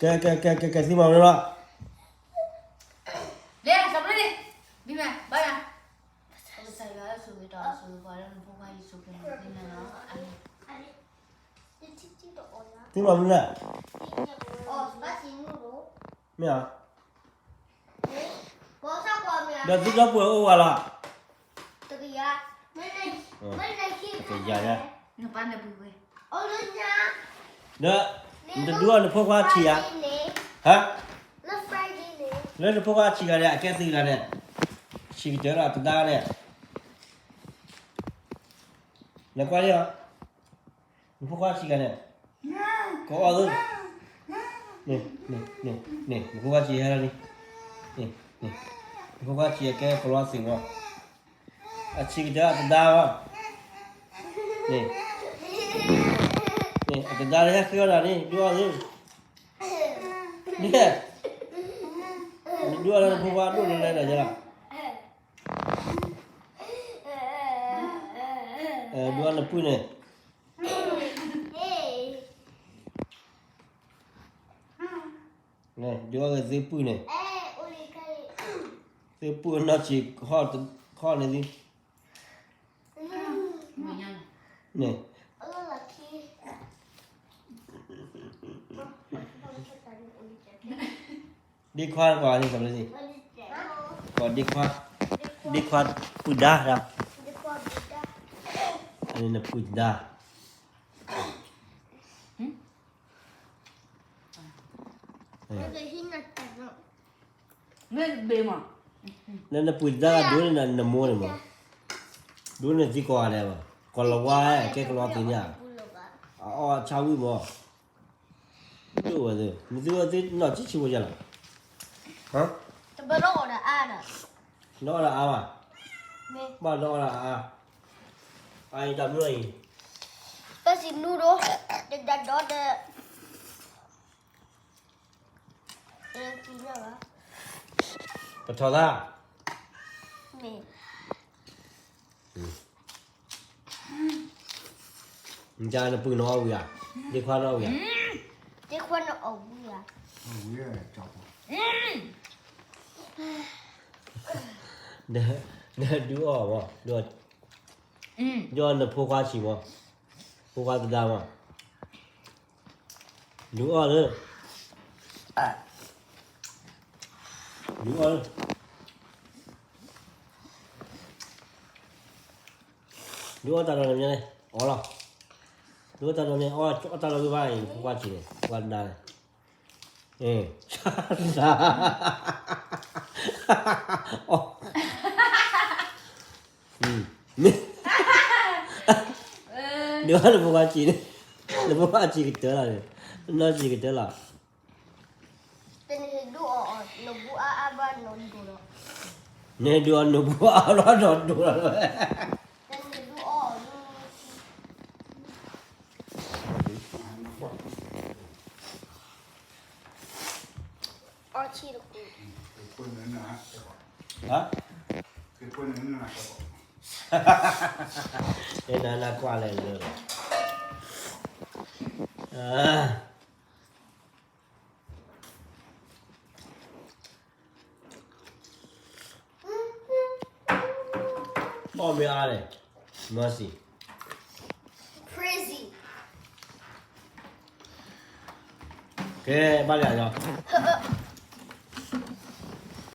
ကဲ ကဲ ကဲ ကဲ ကဲ သံမၤမနုၤလီၤ. လဲၤ စီၤပရ့လံ, ဘံမး ဘါယၤ, ကစၢ်ယွၤဆိၣ်ဂ့ၤဒီးဆိၣ်ဂ့ၤပှၤလၢနဖိခွါယ့ၣ်ၡူးခရံာ် မ့ၢ်သ့န့ၣ်လီၤ. သံမၤမနုၤလဲၣ်. မ့ၢ်ဧါ. ဒီးသုဒီပုၢ်ဝဲၢ်အိၣ်ဝဲလီၤ. တကယၤ, တကယၤညါ, ဒီး နတဒုးအီၣ်နဖိခွါဆံးဧါ, ဟါ, လၢနဖိခွါဆံးဂၤန့ၣ် အကဲသ့ဂၤန့ၣ်, ဆံးကတၢၢ်လီၤ တဒါန့ၣ်, နကွၢ်လံဧါ, နဖိခွါဆံးဂၤန့ၣ်, ကအီၣ်သု, နဖိခွါဆံးဟဲလီၤလံ, နဖိခွါဆံးအကဲကလီသ့ၣ်မီၤ, အဆံးကတၢၢ်အတဒါဘၣ်, အတဒါလၢဟဲဃ့အီၣ်တၢ်န့ၣ် ဒုးအီၣ်သု, ဒုးအီၣ်လၢနဖိခွါဒိၣ်န့ၣ်လဲၣ်ဒီးယဲလီၤ, ဒုးအီၣ်နပုၢ်န့ၣ် ဒုးအီၣ်ဂ့ၤသ့ပုၢ်န့ၣ်, သ့ပုၢ်နီၢ်ဆံး, ဟီၣ်န့ၣ်သ့, န့ၣ်, ဒ့ခွါကွၢ်န့ၣ်, ကွၢ်ဒ့ခွါ, ဒ့ခွါပုၢ်ဒါ, နပုၢ်ဒါ လၢနပုၢ်ဒါဒိၣ်န့ၢ်နမိၢ်န့ၣ်မး, ဒိၣ်န့ၢ်သံကွၢ်ဂၤဒဲးဘၣ်, ကီၤလၤဝါကဲကလီသ့ၣ်ညါ, အအီၣ်ဆၣ်ဝံၣ်မး, ဒိၣ်ဝဲ, မ့ၢ်သုဝဲသ့ၣ်နီၢ်ဆံးဆံးဝဲယဲလီၤ, တဘၣ်ဒီးအီၣ်ဒီးအါဒီး, ဒီးအီၣ်ဒီးအါဘၣ်, ဘၣ်ဒီးအီၣ်ဒီးအါ, အအံၤတၢ်မုၢ်အံၤ, ပစံးနူဒီး, တဒါဒီးဒီး ပထီၣ်သး, မ့ၢ်, နပုၢ်နအီၣ်ဝံၤဧါ, ဒ့ခွါနအီၣ်ဝံၤဧါ, ဒ့ခွါနအီၣ်ဝံၤဧါ, ဒုးအီၣ်မး, ဒုးအီၣ်, ဒုးအီၣ်နဖိခွါဆံးမး, ဖိခွါသဒါမး, ဒုးအီၣ်လၢ ဒုးအီၣ်လၢ ဒုးအီၣ်တၢ်ဒီးနမ့ၢ်န့ၣ် အီၣ်လီၤ, ဒုးအီၣ်တၢ်ဒီးန့ၣ် အီၣ်တၢ်လီၤဝံၤဘၣ်အံၤ ဖိခွါဆံးန့ၣ် ဖိခွါသဒါန့ၣ်, အီၣ် ဒုးအီၣ်နဖိခွါဆံးန့ၣ်, နဖိခွါဆံးကတၢၢ်လီၤန့ၣ်, နီၢ်ဆံးကတၢၢ်လီၤ, နဒုးအီၣ်နဘူးအါလီၤဒီးဒိၣ်လီၤ, အီၣ်ဆံးတကူ, ဟါ, နနကွၢ်လဲၣ်လၢ အီၣ်မ့ၢ်အါလဲၣ်, Mercy, Crazy, ကဲ ဘၣ်လံယီၤ,